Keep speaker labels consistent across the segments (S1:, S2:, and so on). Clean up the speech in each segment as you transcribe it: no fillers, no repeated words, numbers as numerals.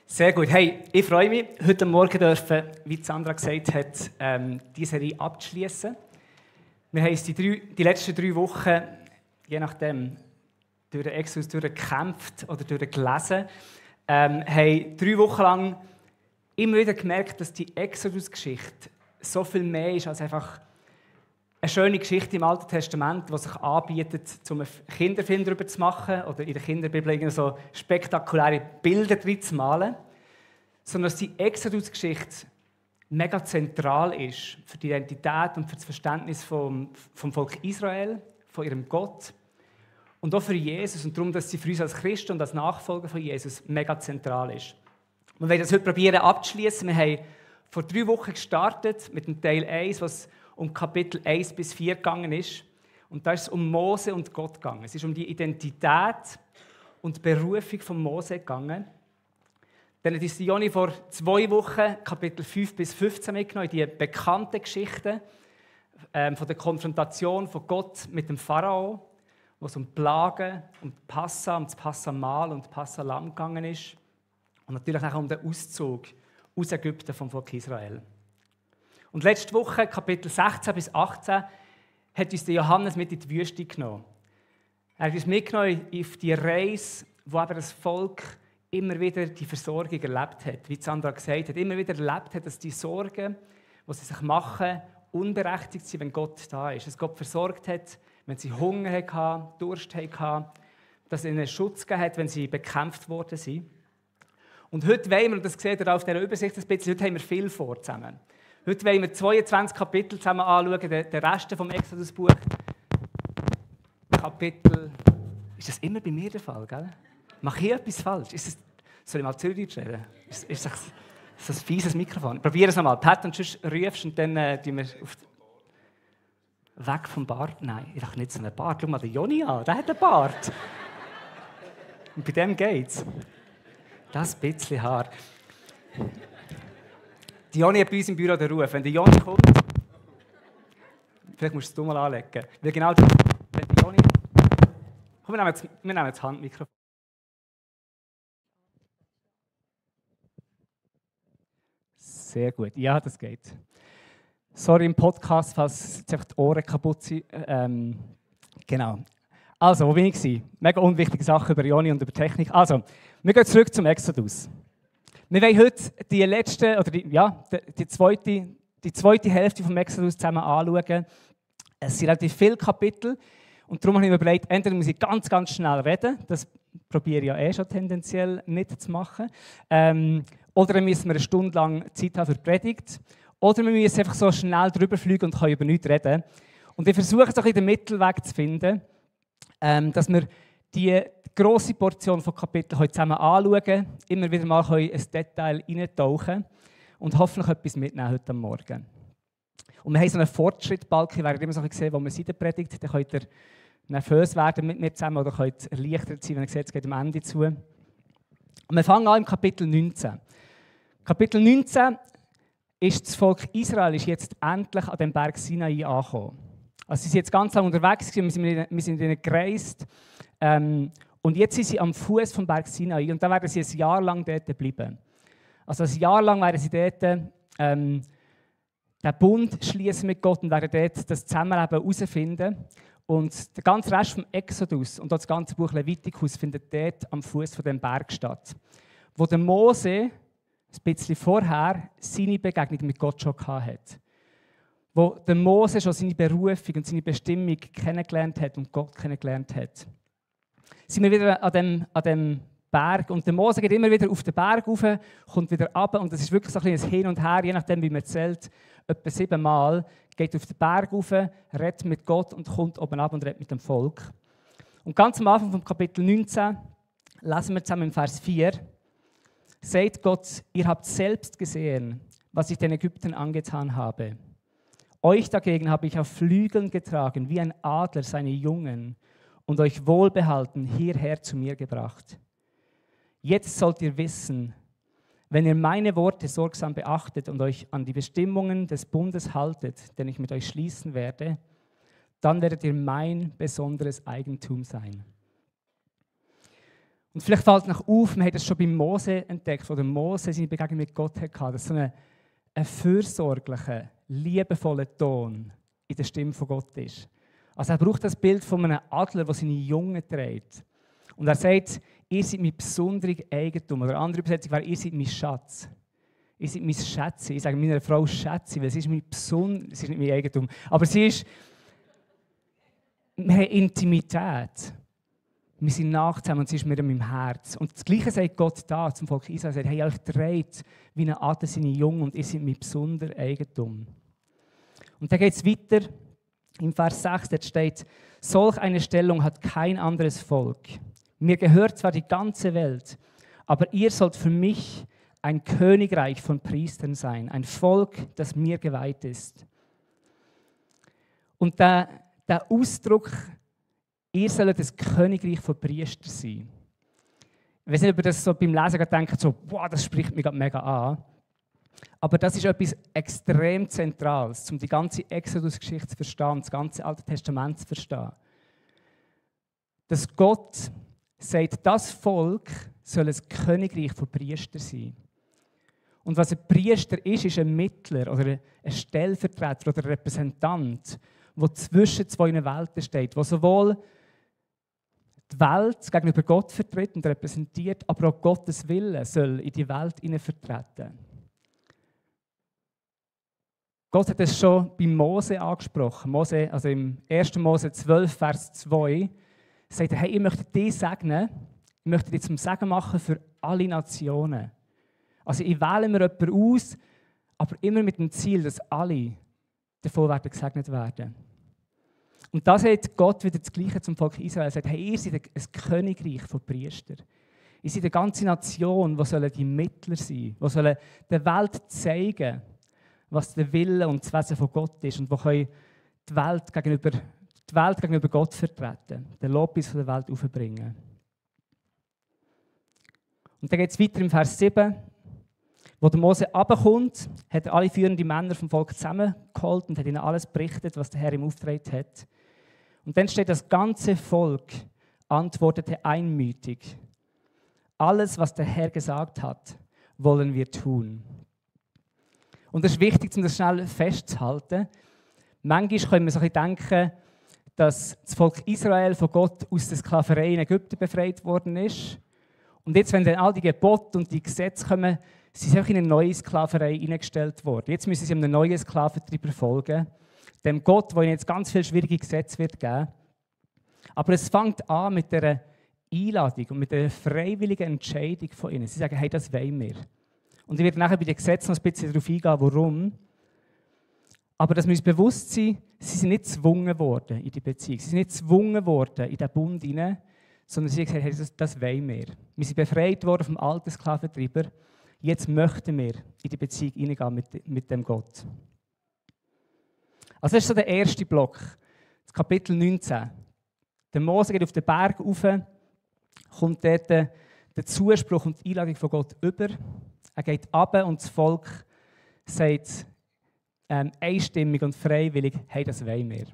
S1: Sehr gut. Hey, ich freue mich, heute Morgen dürfen, wie Sandra gesagt hat, diese Serie abzuschließen. Wir haben uns die letzten 3 Wochen, je nachdem, durch den Exodus durchgekämpft oder durchgelesen, haben 3 Wochen lang immer wieder gemerkt, dass die Exodus-Geschichte so viel mehr ist als einfach eine schöne Geschichte im Alten Testament, die sich anbietet, um einen Kinderfilm darüber zu machen oder in der Kinderbibel so spektakuläre Bilder drin zu malen, sondern dass die Exodus-Geschichte mega zentral ist für die Identität und für das Verständnis vom Volk Israel, von ihrem Gott und auch für Jesus und darum, dass sie für uns als Christen und als Nachfolger von Jesus mega zentral ist. Wir werden das heute probieren abzuschließen. Wir haben vor 3 Wochen gestartet mit dem Teil 1, was um Kapitel 1 bis 4 gegangen ist. Und da ist es um Mose und Gott gegangen. Es ist um die Identität und die Berufung von Mose gegangen. Dann hat uns Joni vor 2 Wochen Kapitel 5 bis 15 mitgenommen, die bekannte Geschichte von der Konfrontation von Gott mit dem Pharao, wo es um Plagen, um das Passamal und das Passalam gegangen ist. Und natürlich auch um den Auszug aus Ägypten vom Volk Israel. Und letzte Woche, Kapitel 16 bis 18, hat uns Johannes mit in die Wüste genommen. Er hat uns mitgenommen auf die Reise, wo eben das Volk immer wieder die Versorgung erlebt hat. Wie Sandra gesagt hat, immer wieder erlebt hat, dass die Sorgen, die sie sich machen, unberechtigt sind, wenn Gott da ist. Dass Gott versorgt hat, wenn sie Hunger hatten, Durst hatten, dass er ihnen Schutz gegeben hat, wenn sie bekämpft worden sind. Und heute wollen wir, und das seht ihr auf dieser Übersicht ein bisschen, heute haben wir viel vor zusammen. Heute wollen wir 22 Kapitel zusammen anschauen, den Rest vom Exodus-Buch. Kapitel... Ist das immer bei mir der Fall, gell? Mache ich etwas falsch? Soll ich mal Zürich reden? Ist das ein fieses Mikrofon? Probier es nochmal. Pat, und sonst rufst und dann tun wir weg vom Bart. Nein, ich dachte nicht so einen Bart. Schau mal den Joni an, der hat einen Bart. Und bei dem geht's. Das bisschen Haar. Die Joni hat bei uns im Büro den Ruf. Wenn der Joni kommt, vielleicht musst du es mal anlegen. Weil genau, wenn der Joni... Komm, wir nehmen das Handmikrofon. Sehr gut. Ja, das geht. Sorry im Podcast, falls jetzt einfach die Ohren kaputt sind. Genau. Also, wo bin ich? Mega unwichtige Sachen über Joni und über Technik. Also, wir gehen zurück zum Exodus. Wir wollen heute die zweite Hälfte vom Exodus zusammen anschauen. Es sind relativ viele Kapitel und darum habe ich mir überlegt, entweder muss ich ganz, ganz schnell reden, das probiere ich ja schon tendenziell nicht zu machen, oder dann müssen wir eine Stunde lang Zeit haben für die Predigt, oder wir müssen einfach so schnell drüber fliegen und können über nichts reden. Und ich versuche so ein bisschen den Mittelweg zu finden, dass wir die grosse Portion von Kapiteln heute zusammen anschauen, immer wieder mal ein Detail reintauchen und hoffentlich etwas mitnehmen heute Morgen. Und wir haben so einen Fortschrittbalken, ihr werdet immer so sehen, wo wir sind in der Predigt, dann könnt ihr nervös werden mit mir zusammen oder könnt erleichtert sein, wenn ihr seht, es geht am Ende zu. Und wir fangen an im Kapitel 19. Kapitel 19 ist das Volk Israel ist jetzt endlich an dem Berg Sinai angekommen. Also sie sind jetzt ganz lange unterwegs, wir sind ihnen gereist. Und jetzt sind sie am Fuß vom Berg Sinai und da werden sie ein Jahr lang dort bleiben. Also ein Jahr lang werden sie dort den Bund schließen mit Gott und werden dort das Zusammenleben herausfinden. Und der ganze Rest vom Exodus und auch das ganze Buch Levitikus findet dort am Fuß von dem Berg statt. Wo der Mose ein bisschen vorher seine Begegnung mit Gott schon hatte. Wo der Mose schon seine Berufung und seine Bestimmung kennengelernt hat und Gott kennengelernt hat. Sind wir wieder an dem Berg und der Mose geht immer wieder auf den Berg rauf, kommt wieder runter und das ist wirklich so ein Hin und Her, je nachdem wie man zählt, etwa 7 Mal, geht auf den Berg rauf, redet mit Gott und kommt oben ab und redet mit dem Volk. Und ganz am Anfang vom Kapitel 19 lesen wir zusammen im Vers 4, sagt Gott, ihr habt selbst gesehen, was ich den Ägyptern angetan habe. Euch dagegen habe ich auf Flügeln getragen, wie ein Adler seine Jungen, und euch wohlbehalten hierher zu mir gebracht. Jetzt sollt ihr wissen, wenn ihr meine Worte sorgsam beachtet und euch an die Bestimmungen des Bundes haltet, den ich mit euch schließen werde, dann werdet ihr mein besonderes Eigentum sein. Und vielleicht fällt es noch auf, wir haben das schon bei Mose entdeckt, wo der Mose seine Begegnung mit Gott hatte, dass so ein fürsorglicher, liebevoller Ton in der Stimme von Gott ist. Also er braucht das Bild von einem Adler, der seine Jungen trägt. Und er sagt, ihr seid mein besonderes Eigentum. Oder eine andere Übersetzung wäre, ihr seid mein Schatz. Ihr seid mein Schätze. Ich sage meiner Frau Schätze, weil sie ist sie ist nicht mein Eigentum. Aber wir haben Intimität. Wir sind nah zusammen und sie ist mir in meinem Herz. Und das Gleiche sagt Gott da zum Volk Israel. Er sagt, hey, euch dreht wie ein Adler seine Jungen und ihr seid mein besonderes Eigentum. Und dann geht es weiter. Im Vers 6 dort steht, solch eine Stellung hat kein anderes Volk. Mir gehört zwar die ganze Welt, aber ihr sollt für mich ein Königreich von Priestern sein, ein Volk, das mir geweiht ist. Und der Ausdruck, ihr sollt das Königreich von Priestern sein. Ich weiß nicht, ob ihr das so beim Lesen denkt, so, wow, das spricht mich mega an. Aber das ist etwas extrem Zentrales, um die ganze Exodus-Geschichte zu verstehen, das ganze Alte Testament zu verstehen. Dass Gott sagt, das Volk soll ein Königreich von Priestern sein. Und was ein Priester ist ein Mittler oder ein Stellvertreter oder ein Repräsentant, der zwischen zwei Welten steht, der sowohl die Welt gegenüber Gott vertritt und repräsentiert, aber auch Gottes Willen soll in die Welt vertreten. Gott hat es schon bei Mose angesprochen. Mose, also im 1. Mose 12, Vers 2, sagt er, hey, ich möchte dich segnen, ich möchte dich zum Segen machen für alle Nationen. Also ich wähle mir jemanden aus, aber immer mit dem Ziel, dass alle davon werden gesegnet werden. Und da sagt Gott wieder das Gleiche zum Volk Israel. Er sagt, hey, ihr seid ein Königreich von Priestern. Ihr seid eine ganze Nation, die die Mittler sein sollen, die der Welt zeigen, was der Wille und das Wesen von Gott ist und die Welt gegenüber Gott vertreten, den Lobpreis von der Welt aufbringen. Und dann geht es weiter im Vers 7, wo der Mose runterkommt, hat er alle führenden Männer vom Volk zusammengeholt und hat ihnen alles berichtet, was der Herr ihm aufgetragen hat. Und dann steht, das ganze Volk antwortete einmütig. Alles, was der Herr gesagt hat, wollen wir tun. Und es ist wichtig, um das schnell festzuhalten. Manchmal können wir so ein bisschen denken, dass das Volk Israel von Gott aus der Sklaverei in Ägypten befreit worden ist. Und jetzt, wenn dann all die Gebote und die Gesetze kommen, sind sie auch in eine neue Sklaverei hineingestellt worden. Jetzt müssen sie einem neuen Sklaventreiber folgen, dem Gott, der ihnen jetzt ganz viele schwierige Gesetze wird geben. Aber es fängt an mit der Einladung und mit der freiwilligen Entscheidung von ihnen. Sie sagen, hey, das wollen wir. Und ich werde nachher bei den Gesetzen noch ein bisschen darauf eingehen, warum. Aber das muss bewusst sein, sie sind nicht gezwungen worden in die Beziehung. Sie sind nicht gezwungen worden in den Bund hinein, sondern sie haben gesagt, hey, das wollen wir. Wir sind befreit worden vom alten Sklaventreiber. Jetzt möchten wir in die Beziehung hineingehen mit dem Gott. Also das ist so der erste Block, das Kapitel 19. Der Mose geht auf den Berg rauf, kommt dort der Zuspruch und die Einladung von Gott über. Er geht runter und das Volk sagt einstimmig und freiwillig, hey, das wollen wir.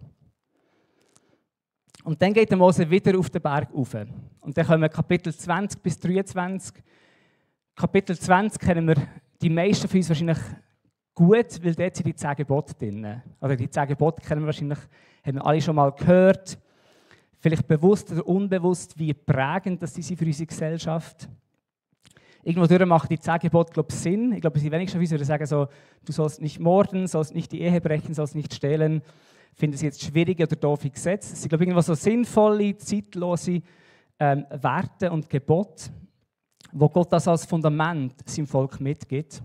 S1: Und dann geht der Mose wieder auf den Berg rauf. Und dann kommen Kapitel 20 bis 23. Kapitel 20 kennen wir die meisten von uns wahrscheinlich gut, weil dort sind die 10 Gebote drin. Oder die 10 Gebote kennen wir wahrscheinlich, haben wir alle schon mal gehört. Vielleicht bewusst oder unbewusst, wie prägend das sind für unsere Gesellschaft. Irgendwo durch macht die 10 Gebote, glaube ich, Sinn. Ich glaube, die wenigsten von uns würden sagen, so, du sollst nicht morden, sollst nicht die Ehe brechen, sollst nicht stehlen. Ich finde es jetzt schwierige oder doofe Gesetze. Es sind, glaube ich, irgendwo so sinnvolle, zeitlose Werte und Gebote, wo Gott das als Fundament seinem Volk mitgibt.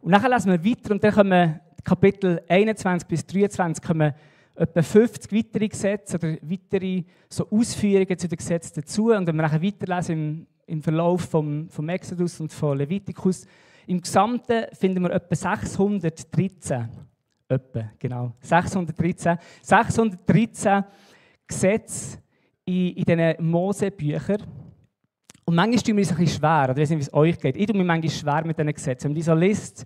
S1: Und dann lesen wir weiter und dann kommen Kapitel 21 bis 23 kommen etwa 50 weitere Gesetze oder weitere so Ausführungen zu den Gesetzen dazu. Und wenn wir nachher weiterlesen im Verlauf vom Exodus und von Levitikus, im Gesamten finden wir etwa 613. 613 Gesetze in diesen Mose-Büchern. Und manchmal tun wir uns ein bisschen schwer, oder ich weiß nicht, wie es euch geht. Ich tue mir manchmal schwer mit diesen Gesetzen. Wenn man die so liest,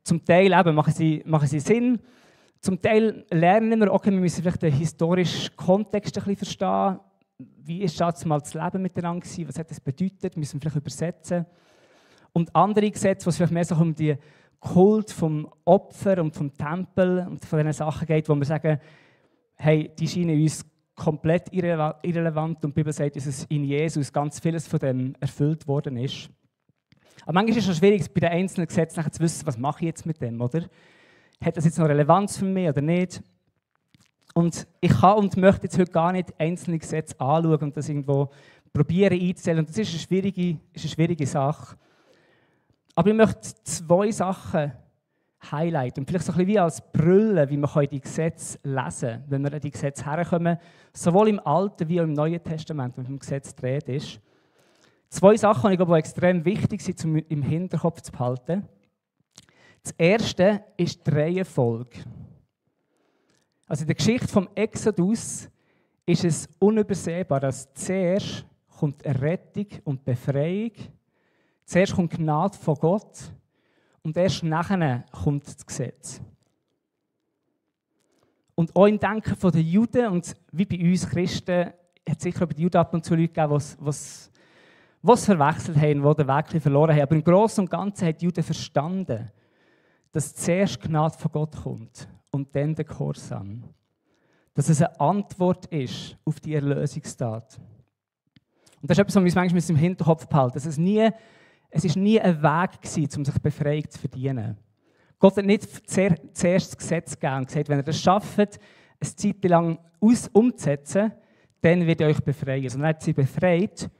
S1: zum Teil eben machen sie Sinn, zum Teil lernen wir, okay, wir müssen vielleicht den historischen Kontext ein bisschen verstehen. wie ist das mal das Leben miteinander gewesen, was hat das bedeutet, müssen wir vielleicht übersetzen. Und andere Gesetze, wo es vielleicht mehr so um die Kult vom Opfer und vom Tempel und von diesen Sachen geht, wo wir sagen, hey, die scheinen uns komplett irrelevant und die Bibel sagt, dass es in Jesus ganz vieles von dem erfüllt worden ist. Aber manchmal ist es schon schwierig, bei den einzelnen Gesetzen nachher zu wissen, was mache ich jetzt mit dem, oder? Hat das jetzt noch Relevanz für mich oder nicht? Und ich kann und möchte jetzt heute gar nicht einzelne Gesetze anschauen und das irgendwo probieren einzuzählen. Und das ist eine schwierige Sache. Aber ich möchte 2 Sachen highlighten. Und vielleicht so ein bisschen wie als Brille, wie man die Gesetze lesen kann, wenn wir an die Gesetze herkommen, sowohl im Alten wie auch im Neuen Testament, wenn man im Gesetz dreht ist. 2 Sachen, die ich glaube, die extrem wichtig sind, um im Hinterkopf zu behalten. Das erste ist die Reihenfolge. Also in der Geschichte vom Exodus ist es unübersehbar, dass zuerst kommt Errettung und Befreiung, zuerst kommt Gnade von Gott und erst nachher kommt das Gesetz. Und auch im Denken der Juden und wie bei uns Christen hat es sicher bei den Juden ab und zu Leute gegeben, die es verwechselt haben, die den Weg verloren haben. Aber im Großen und Ganzen haben die Juden verstanden, dass zuerst Gnade von Gott kommt und dann der Gehorsam. Dass es eine Antwort ist auf die Erlösungstat. Und das ist etwas, was wir manchmal im Hinterkopf behalten. Es war nie ein Weg gewesen, um sich Befreiung zu verdienen. Gott hat nicht zuerst das Gesetz gegeben und gesagt, wenn ihr das schafft, eine Zeit lang umzusetzen, dann wird er euch befreien. Sondern er hat sie befreit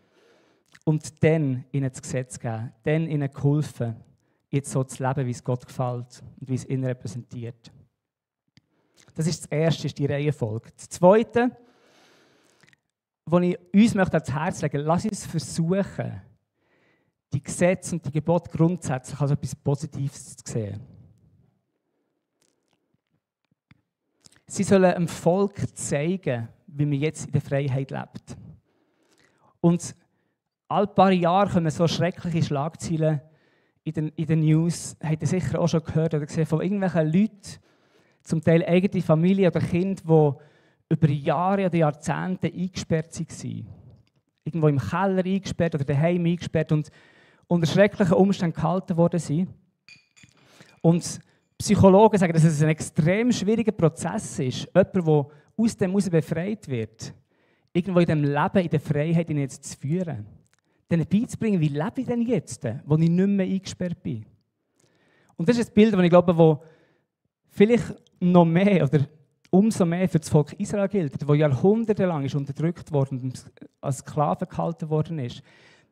S1: und dann ihnen das Gesetz gegeben, dann ihnen geholfen, jetzt so zu leben, wie es Gott gefällt und wie es ihn repräsentiert. Das ist das Erste, ist die Reihenfolge. Das Zweite, was ich uns ans Herz legen möchte, lass uns versuchen, die Gesetze und die Gebote grundsätzlich als etwas Positives zu sehen. Sie sollen dem Volk zeigen, wie man jetzt in der Freiheit lebt. Und alle paar Jahre kommen so schreckliche Schlagzeilen in den News, habt ihr sicher auch schon gehört oder gesehen, von irgendwelchen Leuten, zum Teil eigene Familie oder Kinder, die über Jahre oder Jahrzehnte eingesperrt waren. Irgendwo im Keller eingesperrt oder daheim eingesperrt und unter schrecklichen Umständen gehalten worden sind. Und Psychologen sagen, dass es ein extrem schwieriger Prozess ist, jemand, der aus dem heraus befreit wird, irgendwo in dem Leben, in der Freiheit ihn jetzt zu führen. Denen beizubringen, wie lebe ich denn jetzt, wo ich nicht mehr eingesperrt bin. Und das ist ein Bild, das ich glaube, wo vielleicht noch mehr oder umso mehr für das Volk Israel gilt, das jahrhundertelang ist unterdrückt worden und als Sklave gehalten worden ist,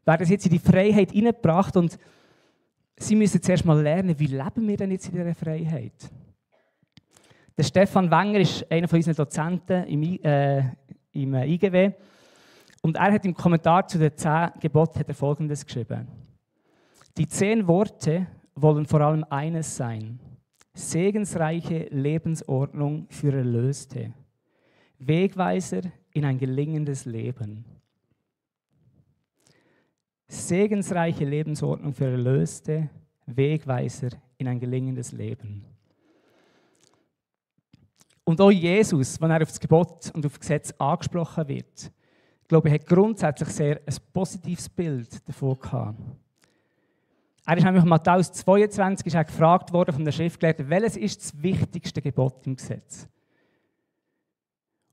S1: werden sie jetzt in die Freiheit hineingebracht und sie müssen zuerst mal lernen, wie leben wir denn jetzt in dieser Freiheit. Der Stefan Wenger ist einer von unseren Dozenten im IGW und er hat im Kommentar zu den 10 Geboten Folgendes geschrieben. Die 10 Worte wollen vor allem eines sein: segensreiche Lebensordnung für Erlöste, Wegweiser in ein gelingendes Leben. Segensreiche Lebensordnung für Erlöste, Wegweiser in ein gelingendes Leben. Und auch Jesus, wenn er auf das Gebot und auf das Gesetz angesprochen wird, glaube ich, hat grundsätzlich sehr ein positives Bild davon gehabt. Er ist nämlich in Matthäus 22 ist er gefragt worden von der Schriftgelehrten, welches ist das wichtigste Gebot im Gesetz?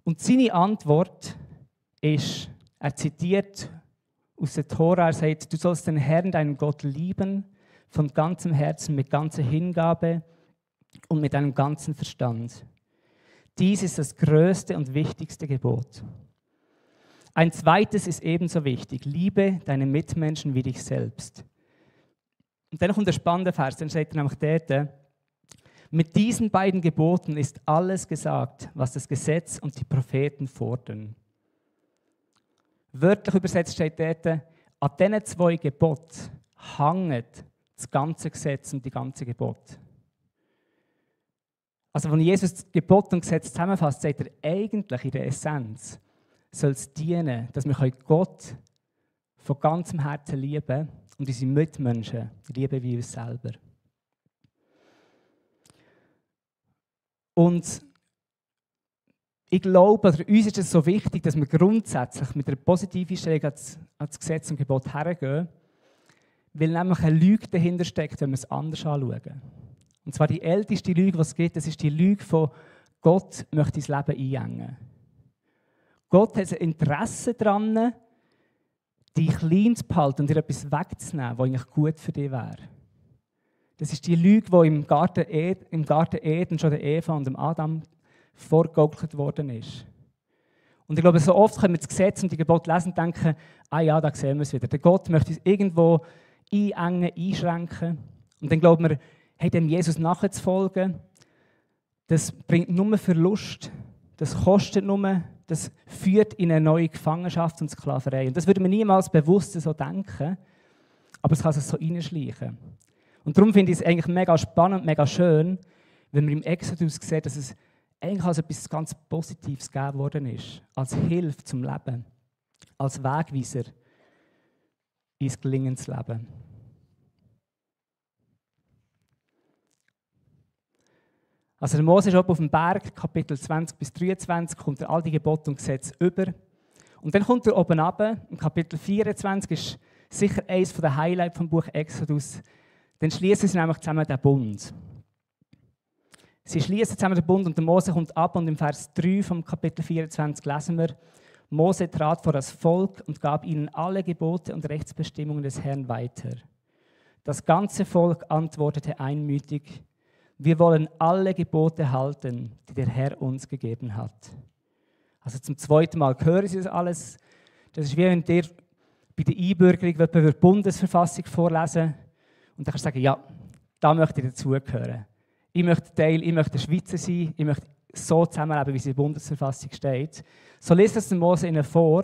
S1: Und seine Antwort ist, er zitiert aus der Tora, er sagt, du sollst den Herrn, deinen Gott, lieben, von ganzem Herzen, mit ganzer Hingabe und mit deinem ganzen Verstand. Dies ist das größte und wichtigste Gebot. Ein zweites ist ebenso wichtig, liebe deine Mitmenschen wie dich selbst. Und dann kommt der spannende Vers, dann steht er nämlich dort, mit diesen beiden Geboten ist alles gesagt, was das Gesetz und die Propheten fordern. Wörtlich übersetzt steht dort, an diesen 2 Geboten hängt das ganze Gesetz und die ganze Gebot. Also wenn Jesus das Gebot und Gesetz zusammenfasst, sagt er eigentlich in der Essenz, soll es dienen, dass wir Gott von ganzem Herzen lieben und unsere Mitmenschen lieben wie uns selber. Und ich glaube, oder uns ist es so wichtig, dass wir grundsätzlich mit einer positiven Einstellung ans Gesetz und Gebot hergehen, weil nämlich eine Lüge dahinter steckt, wenn wir es anders anschauen. Und zwar die älteste Lüge, die es gibt, das ist die Lüge von Gott möchte dein Leben einengen. Gott hat ein Interesse daran, dich klein zu behalten und dir etwas wegzunehmen, was eigentlich gut für dich wäre. Das ist die Lüge, die im Garten Eden schon der Eva und dem Adam vorgegaukelt worden ist. Und ich glaube, so oft können wir das Gesetz und die Gebote lesen und denken, ah ja, da sehen wir es wieder. Der Gott möchte uns irgendwo einengen, einschränken. Und dann glauben wir, hey, dem Jesus nachzufolgen, das bringt nur Verlust, das kostet nur, das führt in eine neue Gefangenschaft und Sklaverei. Und das würde man niemals bewusst so denken, aber es kann sich so reinschleichen. Und darum finde ich es eigentlich mega spannend, mega schön, wenn man im Exodus sieht, dass es eigentlich als etwas ganz Positives gegeben worden ist. Als Hilfe zum Leben. Als Wegweiser ins gelingendes Leben. Also der Mose ist oben auf dem Berg, Kapitel 20 bis 23, kommt er all die Gebote und Gesetze über. Und dann kommt er oben runter, im Kapitel 24 ist sicher eines der Highlights vom Buch Exodus. Dann schließen sie nämlich zusammen den Bund. Sie schließen zusammen den Bund und der Mose kommt ab und im Vers 3 vom Kapitel 24 lesen wir, Mose trat vor das Volk und gab ihnen alle Gebote und Rechtsbestimmungen des Herrn weiter. Das ganze Volk antwortete einmütig, wir wollen alle Gebote halten, die der Herr uns gegeben hat. Also zum zweiten Mal hören sie das alles. Das ist wie wenn dir bei der Einbürgerung die Bundesverfassung vorlesen und dann kannst du sagen, ja, da möchte ich dazugehören. Ich möchte Schweizer sein, ich möchte so zusammenleben, wie es in der Bundesverfassung steht. So liest es der Mose ihnen vor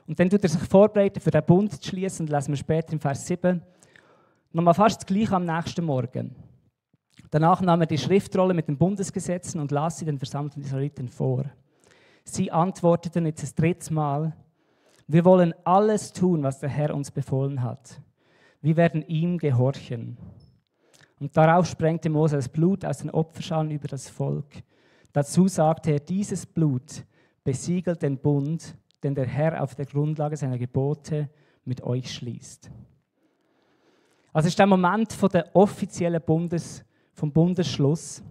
S1: und dann tut er sich vorbereiten, für den Bund zu schließen und lesen wir später im Vers 7. Nochmal fast das Gleiche am nächsten Morgen. Danach nahm er die Schriftrolle mit den Bundesgesetzen und las sie den versammelten Israeliten vor. Sie antworteten jetzt das dritte Mal, wir wollen alles tun, was der Herr uns befohlen hat. Wir werden ihm gehorchen. Und darauf sprengte Mose das Blut aus den Opferschalen über das Volk. Dazu sagte er, dieses Blut besiegelt den Bund, den der Herr auf der Grundlage seiner Gebote mit euch schließt. Also ist der Moment von der offiziellen vom Bundesschluss.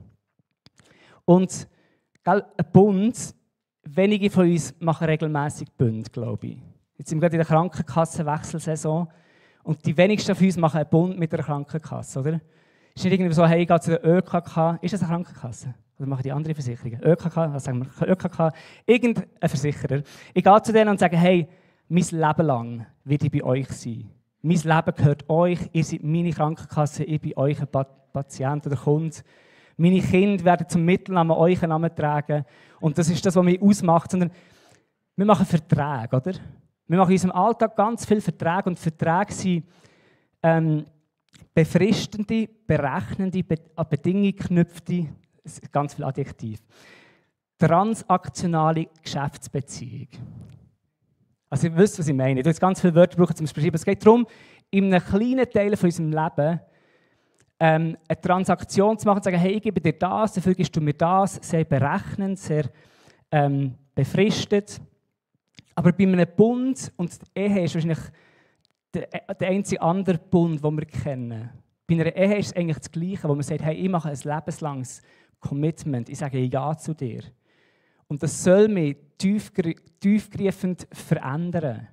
S1: Und ein Bund, wenige von uns machen regelmäßig Bund, glaube ich. Jetzt sind wir gerade in der Krankenkassenwechselsaison und die wenigsten von uns machen einen Bund mit der Krankenkasse, oder? Es ist nicht irgendwie so, hey, ich gehe zu der ÖKK. Ist das eine Krankenkasse? Oder machen die andere Versicherungen? ÖKK, was sagen wir? ÖKK, irgendein Versicherer. Ich gehe zu denen und sage, hey, mein Leben lang werde ich bei euch sein. Mein Leben gehört euch, ihr seid meine Krankenkasse, ich bin euch ein Patient oder Kunde. Meine Kinder werden zum Mittelnamen euren Namen tragen. Und das ist das, was mich ausmacht. Sondern wir machen Verträge, oder? Wir machen in unserem Alltag ganz viele Verträge. Und Verträge sind befristende, berechnende, an Bedingungen geknüpfte, ganz viele Adjektive. Transaktionale Geschäftsbeziehung. Also ihr wisst, was ich meine. Ich brauche jetzt ganz viele Wörter, um es zu beschreiben. Es geht darum, in einem kleinen Teil von unserem Leben eine Transaktion zu machen und zu sagen, hey, ich gebe dir das, dafür gibst du mir das, sehr berechnend, sehr befristet. Aber bei einem Bund, und die Ehe ist wahrscheinlich der einzige andere Bund, den wir kennen. Bei einer Ehe ist es eigentlich das Gleiche, wo man sagt, hey, ich mache ein lebenslanges Commitment, ich sage Ja zu dir. Und das soll mich tiefgreifend verändern.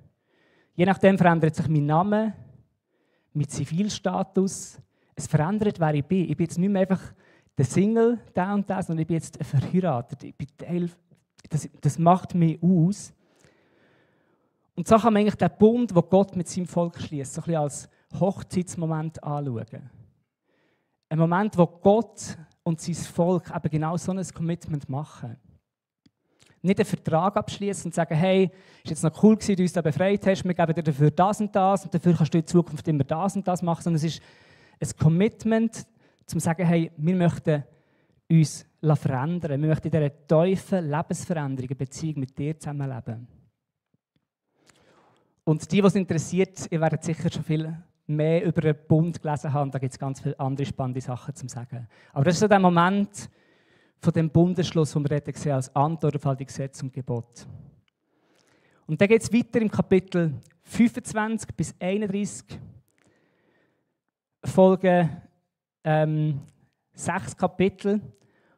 S1: Je nachdem verändert sich mein Name, mein Zivilstatus. Es verändert, wer ich bin. Ich bin jetzt nicht mehr einfach der Single, der und das, sondern ich bin jetzt verheiratet. Ich bin Teil, das macht mich aus. Und so kann man eigentlich den Bund, den Gott mit seinem Volk schließt, so ein bisschen als Hochzeitsmoment anschauen. Ein Moment, wo Gott und sein Volk eben genau so ein Commitment machen. Nicht einen Vertrag abschließen und sagen, hey, ist jetzt noch cool gewesen, dass du uns da befreit hast, wir geben dir dafür das und dafür kannst du in Zukunft immer das und das machen, sondern es ist ein Commitment, um zu sagen, hey, wir möchten uns verändern, wir möchten in dieser tiefen Lebensveränderung, eine Beziehung mit dir zusammenleben. Und die es interessiert, ihr werdet sicher schon viel mehr über den Bund gelesen haben, da gibt es ganz viele andere spannende Sachen zu sagen. Aber das ist so der Moment, von dem Bundesschluss, den wir gesehen als Antwort auf all die Gesetze und Gebote. Und dann geht es weiter im Kapitel 25 bis 31, folgen 6 Kapitel,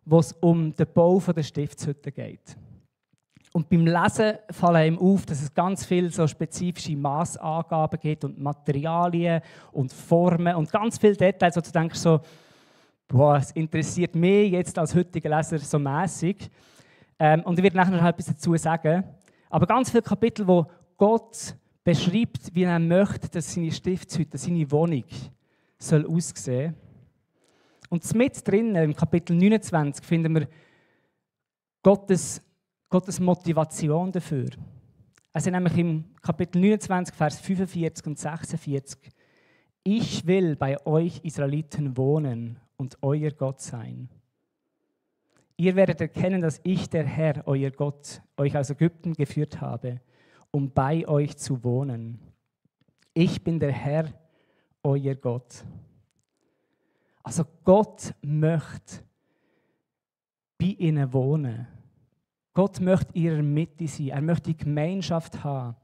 S1: wo es um den Bau der Stiftshütte geht. Und beim Lesen fallen ihm auf, dass es ganz viele so spezifische Massangaben gibt und Materialien und Formen und ganz viele Details, wo du denkst so, boah, es interessiert mich jetzt als heutiger Leser so mässig. Und ich werde nachher noch etwas dazu sagen. Aber ganz viele Kapitel, wo Gott beschreibt, wie er möchte, dass seine Stiftshütte, seine Wohnung soll aussehen. Und mit drinnen, im Kapitel 29, finden wir Gottes Motivation dafür. Also nämlich im Kapitel 29, Vers 45 und 46. Ich will bei euch Israeliten wohnen und euer Gott sein. Ihr werdet erkennen, dass ich, der Herr, euer Gott, euch aus Ägypten geführt habe, um bei euch zu wohnen. Ich bin der Herr, euer Gott. Also Gott möchte bei ihnen wohnen. Gott möchte in ihrer Mitte sein. Er möchte die Gemeinschaft haben.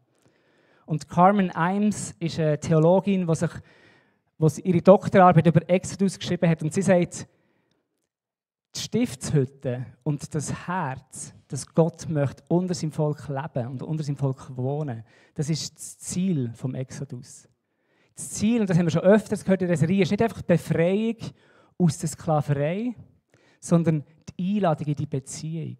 S1: Und Carmen Imes ist eine Theologin, die ihre Doktorarbeit über Exodus geschrieben hat. Und sie sagt, die Stiftshütte und das Herz, das Gott möchte unter seinem Volk leben und unter seinem Volk wohnen, das ist das Ziel vom Exodus. Das Ziel, und das haben wir schon öfters gehört in der Serie, ist nicht einfach die Befreiung aus der Sklaverei, sondern die Einladung in die Beziehung.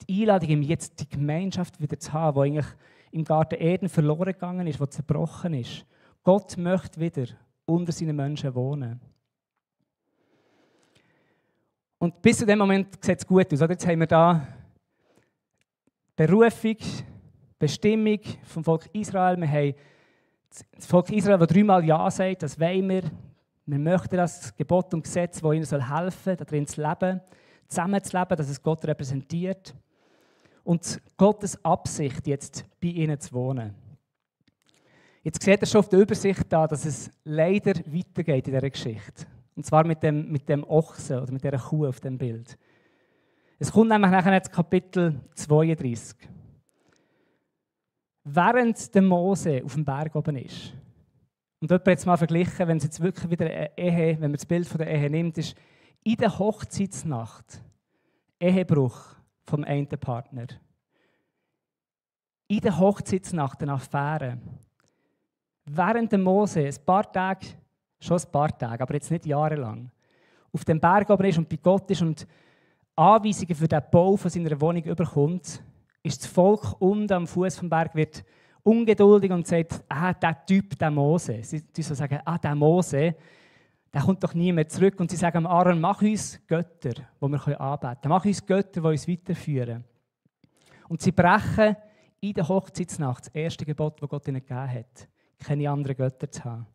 S1: Die Einladung, jetzt die Gemeinschaft wieder zu haben, die eigentlich im Garten Eden verloren gegangen ist, die zerbrochen ist. Gott möchte wieder unter seinen Menschen wohnen. Und bis zu dem Moment sieht es gut aus. Jetzt haben wir da Berufung, Bestimmung vom Volk Israel. Wir haben das Volk Israel, das 3-mal Ja sagt, das wollen wir. Wir möchten das Gebot und Gesetz, das ihnen helfen soll, darin zu leben, zusammen zu leben, dass es Gott repräsentiert. Und Gottes Absicht, jetzt bei ihnen zu wohnen. Jetzt seht ihr schon auf der Übersicht da, dass es leider weitergeht in dieser Geschichte. Und zwar mit dem Ochsen oder mit dieser Kuh auf dem Bild. Es kommt nämlich nachher ins Kapitel 32. Während der Mose auf dem Berg oben ist, und jemand jetzt mal verglichen, wenn es jetzt wirklich wieder eine Ehe, wenn man das Bild von der Ehe nimmt, ist in der Hochzeitsnacht Ehebruch vom einen Partner. In der Hochzeitsnacht eine Affäre. Während der Mose ein paar Tage, aber jetzt nicht jahrelang, auf dem Berg oben ist und bei Gott ist und Anweisungen für den Bau von seiner Wohnung überkommt, ist das Volk unten am Fuß vom Berg wird ungeduldig und sagt, der Typ, der Mose. Sie sagen, der Mose, der kommt doch nie mehr zurück. Und sie sagen Aaron, mach uns Götter, die wir anbeten können. Mach uns Götter, die uns weiterführen. Und sie brechen in der Hochzeitsnacht das erste Gebot, das Gott ihnen gegeben hat. Keine anderen Götter zu haben.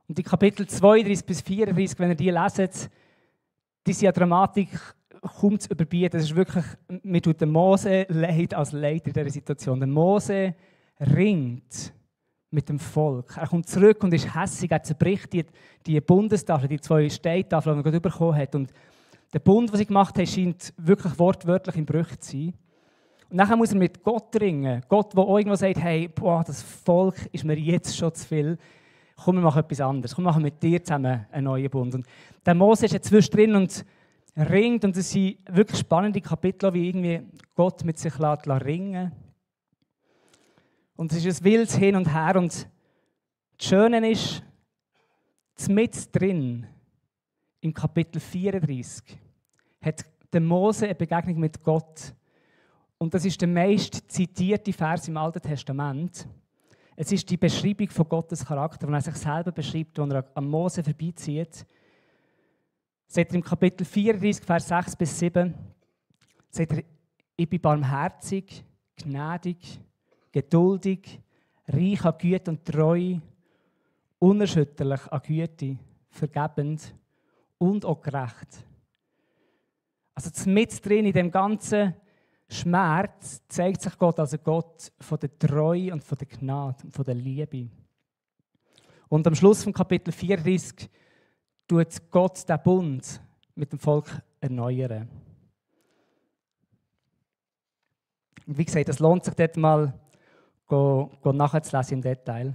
S1: Und die Kapitel 32 bis 34, wenn ihr die leset, die sind ja Dramatik kaum zu überbieten. Das ist wirklich, mir tut der Mose leid als Leiter in dieser Situation. Der Mose ringt mit dem Volk. Er kommt zurück und ist hässig. Er zerbricht die Bundestafel, die 2 Steintafeln, die er gerade bekommen hat. Und der Bund, den sie gemacht haben, scheint wirklich wortwörtlich in Brüche zu sein. Und nachher muss er mit Gott ringen. Gott, der irgendwo sagt, hey, boah, das Volk ist mir jetzt schon zu viel. Komm, wir machen etwas anderes. Komm, wir machen mit dir zusammen einen neuen Bund. Und der Mose ist jetzt zwischendrin und ringt. Und es sind wirklich spannende Kapitel, wie irgendwie Gott mit sich ringen. Und es ist ein wildes Hin und Her. Und das Schöne ist, mit drin, im Kapitel 34, hat der Mose eine Begegnung mit Gott. Und das ist der meist zitierte Vers im Alten Testament. Es ist die Beschreibung von Gottes Charakter, wenn er sich selber beschreibt, wenn er an Mose vorbeizieht. Sagt er im Kapitel 34, Vers 6 bis 7, sagt er, ich bin barmherzig, gnädig, geduldig, reich an Güte und Treue, unerschütterlich an Güte, vergebend und auch gerecht. Also mit drin in dem ganzen Schmerz zeigt sich Gott als ein Gott von der Treue und von der Gnade und von der Liebe. Und am Schluss von Kapitel 34 tut Gott den Bund mit dem Volk erneuern. Und wie gesagt, es lohnt sich dort mal nachzulesen im Detail.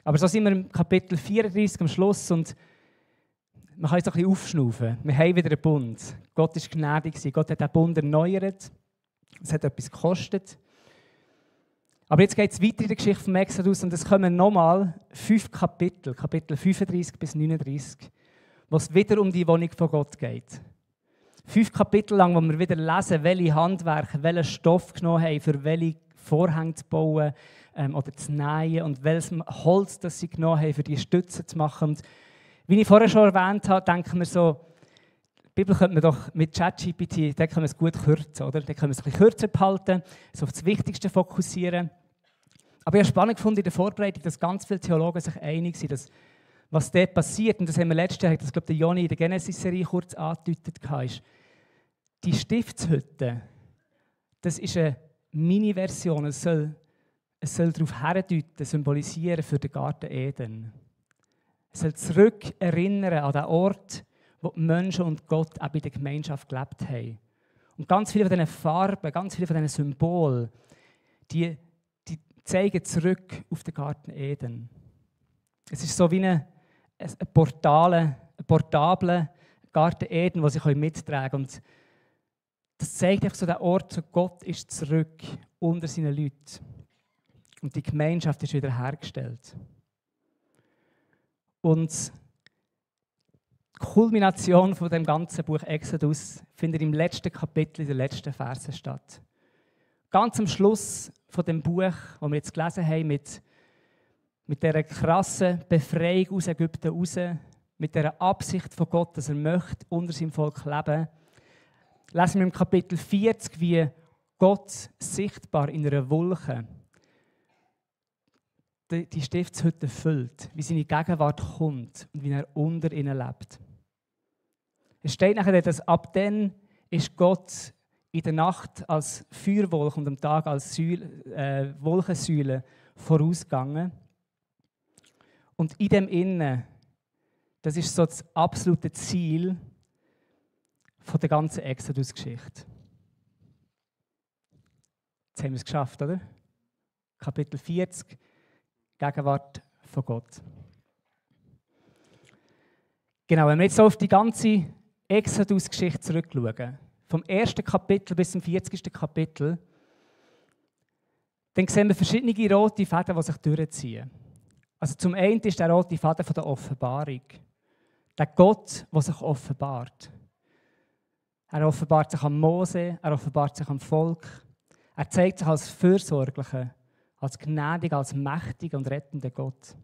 S1: Aber so sind wir im Kapitel 34 am Schluss und man kann jetzt ein bisschen aufschnaufen. Wir haben wieder einen Bund. Gott war gnädig. Gott hat den Bund erneuert. Es hat etwas gekostet. Aber jetzt geht es weiter in der Geschichte vom Exodus und es kommen nochmal 5 Kapitel, Kapitel 35 bis 39, wo es wieder um die Wohnung von Gott geht. 5 Kapitel lang, wo wir wieder lesen, welche Handwerker, welchen Stoff genommen haben, für welche Vorhänge zu bauen oder zu nähen und welches Holz das sie genommen haben, für die Stützen zu machen. Und wie ich vorher schon erwähnt habe, denken wir so, die Bibel könnte man doch mit ChatGPT, da können wir es gut kürzen, oder? Da können wir es ein bisschen kürzer behalten, so auf das Wichtigste fokussieren. Aber ich habe spannend gefunden in der Vorbereitung, dass ganz viele Theologen sich einig sind, dass was dort passiert, und das haben wir letztes Jahr, das glaube ich, Joni in der Genesis-Serie kurz angedeutet, ist, die Stiftshütte, das ist eine Mini-Version, es soll darauf hindeuten, symbolisieren für den Garten Eden. Es soll zurückerinnern an den Ort, wo die Menschen und Gott auch in der Gemeinschaft gelebt haben. Und ganz viele von diesen Farben, ganz viele von diesen Symbolen, die zeigen zurück auf den Garten Eden. Es ist so wie ein portabler Garten Eden, den sie mittragen können. Und das zeigt einfach so, der Ort zu Gott ist zurück unter seinen Leuten. Und die Gemeinschaft ist wieder hergestellt. Und die Kulmination von dem ganzen Buch Exodus findet im letzten Kapitel, in den letzten Versen statt. Ganz am Schluss von dem Buch, das wir jetzt gelesen haben, mit dieser krassen Befreiung aus Ägypten raus, mit dieser Absicht von Gott, dass er möchte unter seinem Volk leben, lesen wir im Kapitel 40, wie Gott sichtbar in einer Wolke die Stiftshütte füllt, wie seine Gegenwart kommt und wie er unter ihnen lebt. Es steht nachher, dass ab dann ist Gott in der Nacht als Feuerwolke und am Tag als Wolkensäule vorausgegangen. Und in dem Innen, das ist so das absolute Ziel von der ganzen Exodus-Geschichte. Jetzt haben wir es geschafft, oder? Kapitel 40, Gegenwart von Gott. Genau, wenn wir jetzt so auf die ganze Exodus-Geschichte zurückschauen, vom 1. Kapitel bis zum 40. Kapitel, dann sehen wir verschiedene rote Fäden, die sich durchziehen. Also zum einen ist der rote Faden von der Offenbarung. Der Gott, der sich offenbart. Er offenbart sich an Mose, er offenbart sich am Volk. Er zeigt sich als fürsorglicher, als gnädiger, als mächtiger und rettender Gott.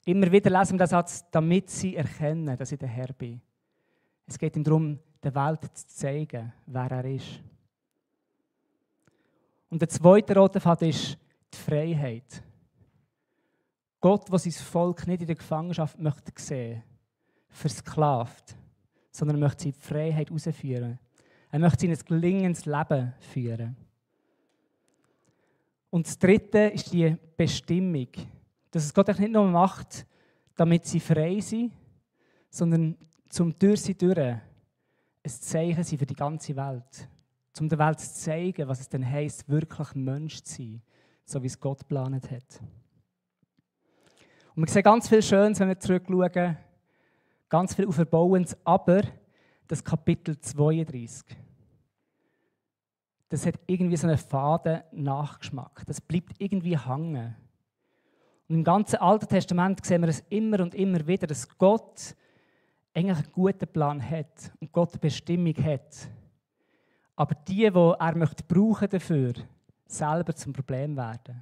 S1: Immer wieder lesen wir den Satz, damit sie erkennen, dass ich der Herr bin. Es geht ihm darum, der Welt zu zeigen, wer er ist. Und der zweite rote Faden ist die Freiheit. Gott, der sein Volk nicht in der Gefangenschaft möchte sehen, versklavt, sondern er möchte sie in die Freiheit herausführen. Er möchte sie in ein gelingendes Leben führen. Und das dritte ist die Bestimmung, dass es Gott nicht nur macht, damit sie frei sind, sondern zum durch sie durch ein Zeichen sein für die ganze Welt. Um der Welt zu zeigen, was es denn heisst, wirklich Mensch zu sein, so wie es Gott geplant hat. Und wir sehen ganz viel Schönes, wenn wir zurückschauen, ganz viel Auferbauendes, aber das Kapitel 32, das hat irgendwie so einen faden Nachgeschmack. Das bleibt irgendwie hängen. Und im ganzen Alten Testament sehen wir es immer und immer wieder, dass Gott eigentlich einen guten Plan hat und Gott eine Bestimmung hat. Aber die er möchte brauchen dafür, selber zum Problem werden.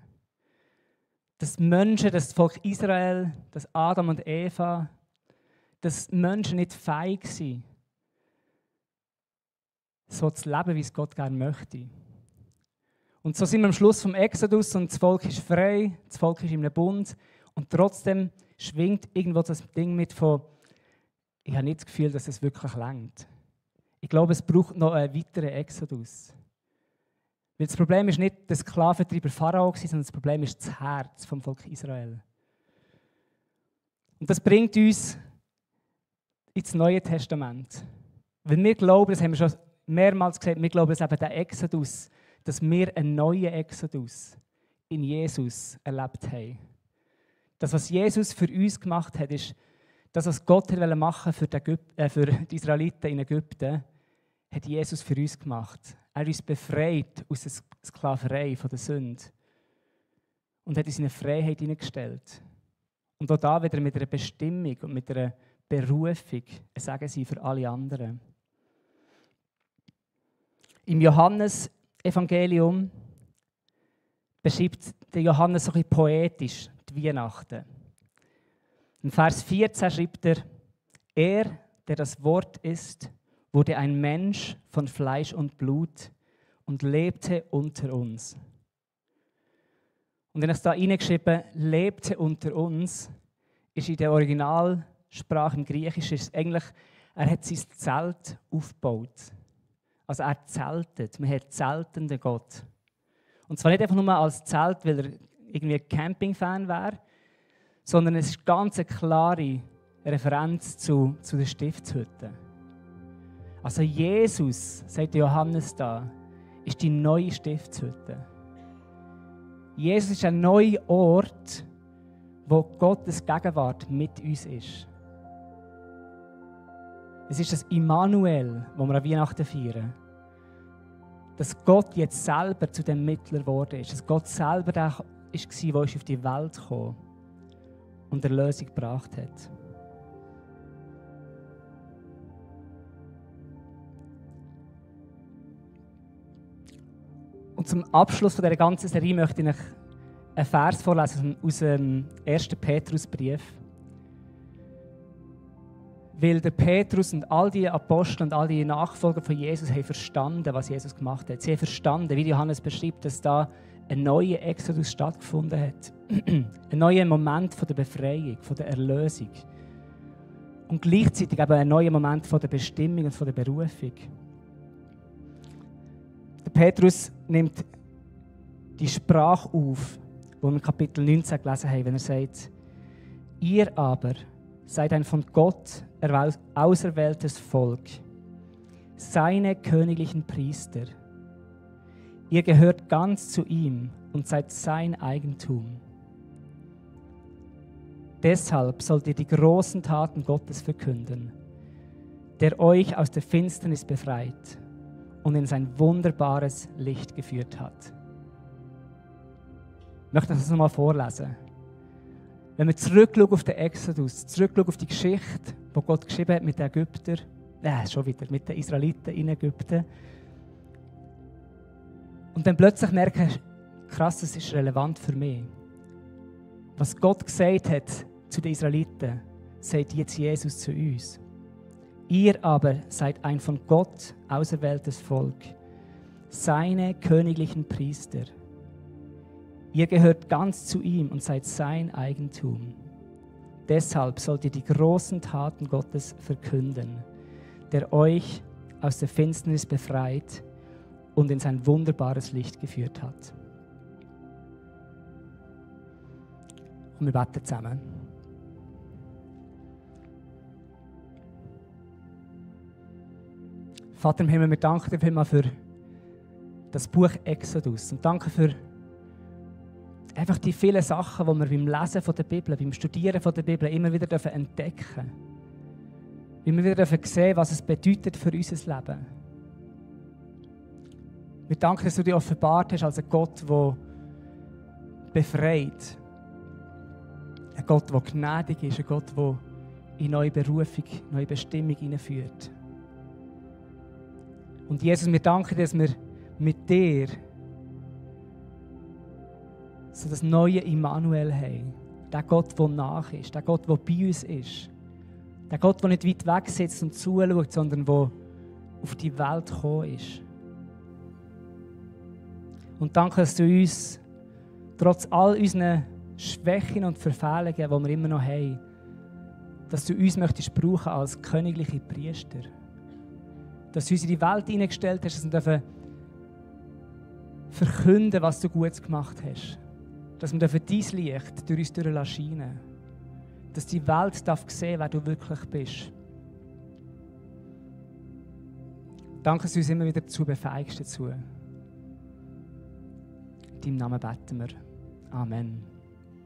S1: Dass die Menschen, das Volk Israel, dass Adam und Eva, dass die Menschen nicht fähig sind, so zu leben, wie es Gott gerne möchte. Und so sind wir am Schluss vom Exodus und das Volk ist frei, das Volk ist in einem Bund und trotzdem schwingt irgendwo das Ding mit von, ich habe nicht das Gefühl, dass es wirklich reicht. Ich glaube, es braucht noch einen weiteren Exodus. Weil das Problem ist nicht der Sklaventreiber Pharao, sondern das Problem ist das Herz vom Volk Israel. Und das bringt uns ins Neue Testament. Weil wir glauben, das haben wir schon mehrmals gesagt, wir glauben, dass eben der Exodus, dass wir einen neuen Exodus in Jesus erlebt haben. Das, was Jesus für uns gemacht hat, ist, das, was Gott machen wollte für die Israeliten in Ägypten, hat Jesus für uns gemacht. Er hat uns befreit aus der Sklaverei von der Sünde und hat uns in eine Freiheit hineingestellt. Und auch da wieder mit einer Bestimmung und mit einer Berufung, sagen sie für alle anderen. Im Johannes-Evangelium beschreibt der Johannes so ein bisschen poetisch die Weihnachten. In Vers 14 schreibt er, der das Wort ist, wurde ein Mensch von Fleisch und Blut und lebte unter uns. Und wenn es da reingeschrieben, lebte unter uns, ist in der Originalsprache im Griechischen ist eigentlich, er hat sein Zelt aufgebaut. Also er zeltet, man hat zeltenden Gott. Und zwar nicht einfach nur als Zelt, weil er irgendwie ein Camping-Fan wäre, sondern es ist ganz eine klare Referenz zu der Stiftshütte. Also Jesus, sagt Johannes da, ist die neue Stiftshütte. Jesus ist ein neuer Ort, wo Gottes Gegenwart mit uns ist. Es ist das Immanuel, das wir an Weihnachten feiern. Dass Gott jetzt selber zu dem Mittler geworden ist. Dass Gott selber der war, der auf die Welt kam und Erlösung gebracht hat. Und zum Abschluss dieser ganzen Serie möchte ich euch einen Vers vorlesen aus dem 1. Petrusbrief. Weil der Petrus und all die Apostel und all die Nachfolger von Jesus haben verstanden, was Jesus gemacht hat. Sie haben verstanden, wie Johannes beschreibt, dass da ein neuer Exodus stattgefunden hat. Ein neuer Moment von der Befreiung, von der Erlösung. Und gleichzeitig eben ein neuer Moment von der Bestimmung und von der Berufung. Der Petrus nimmt die Sprache auf, die wir in Kapitel 19 gelesen haben, wenn er sagt, ihr aber seid ein von Gott auserwähltes Volk, seine königlichen Priester. Ihr gehört ganz zu ihm und seid sein Eigentum. Deshalb sollt ihr die großen Taten Gottes verkünden, der euch aus der Finsternis befreit und in sein wunderbares Licht geführt hat. Ich möchte das nochmal vorlesen. Wenn wir zurückschauen auf den Exodus, zurückschauen auf die Geschichte, die Gott geschrieben hat mit den Ägyptern, mit den Israeliten in Ägypten, und dann plötzlich merken, krass, das ist relevant für mich. Was Gott gesagt hat zu den Israeliten, sagt jetzt Jesus zu uns. Ihr aber seid ein von Gott auserwähltes Volk, seine königlichen Priester. Ihr gehört ganz zu ihm und seid sein Eigentum. Deshalb sollt ihr die großen Taten Gottes verkünden, der euch aus der Finsternis befreit und in sein wunderbares Licht geführt hat. Und wir beten zusammen. Vater im Himmel, wir danken dir vielmals für das Buch Exodus und danke für einfach die vielen Sachen, die wir beim Lesen von der Bibel, beim Studieren von der Bibel immer wieder entdecken dürfen. Wie wir wieder sehen, was es bedeutet für unser Leben. Wir danken, dass du dich offenbart hast als ein Gott, der befreit. Ein Gott, der gnädig ist. Ein Gott, der in neue Berufung, neue Bestimmung hineinführt. Und Jesus, wir danken dir, dass wir mit dir so das neue Immanuel haben. Der Gott, der nach ist. Der Gott, der bei uns ist. Der Gott, der nicht weit weg sitzt und zuschaut, sondern der auf die Welt gekommen ist. Und danke, dass du uns, trotz all unseren Schwächen und Verfehlungen, die wir immer noch haben, dass du uns möchtest brauchen als königliche Priester. Dass du uns in die Welt hineingestellt hast, dass wir dürfen verkünden, was du Gutes gemacht hast. Dass wir dein Licht durch uns scheinen. Dass die Welt darf sehen, wer du wirklich bist. Danke, dass du uns immer wieder dazu befähigst dazu. In deinem Namen beten wir. Amen.